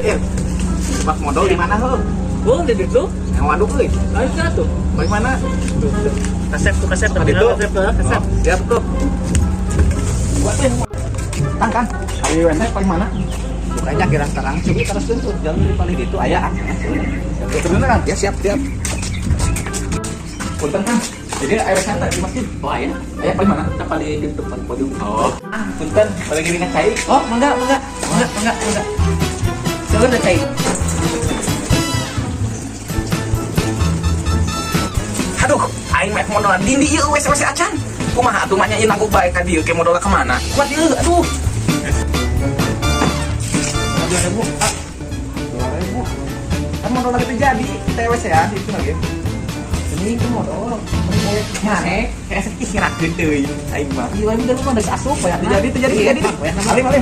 Eh, Pak modal di mana heuh? Oh, di situ. Yang waduk euy. Ayo tuh. Bagaimana? Kasep tuh kasep. Oh, itu. Kasep tuh, kasep. Oh, siap tuh. Buat deh. Kang, Kang. Ayo WC paling mana? Bukannya kira terang sih terus tuh jalan di paling itu aya. Sebenarnya kan? Ya siap, siap. Punten Kang. Jadi air WC teh di masjid. Oh, aya. Aya paling mana? Kita paling di depan podium. Oh. Ah, punten, paling gini cai. Oh, mangga, mangga. Mangga, mangga, mangga. Seueur da cai. Aduh, aing meh modal dindi ieu WC WC acan. Kumaha atuh mah nya ieu nangkuk bae ka dieu ke modal ka mana? Kuat ieu, aduh. 2000, ah. 2000. Kan modal lagi terjadi, kita WC ya, itu lagi. Ini itu modal. Mana? Kayak sedih ngerakeun deui aing mah. Iya, ini kan mah geus asup ya. Terjadi, terjadi, terjadi. Alim, alim.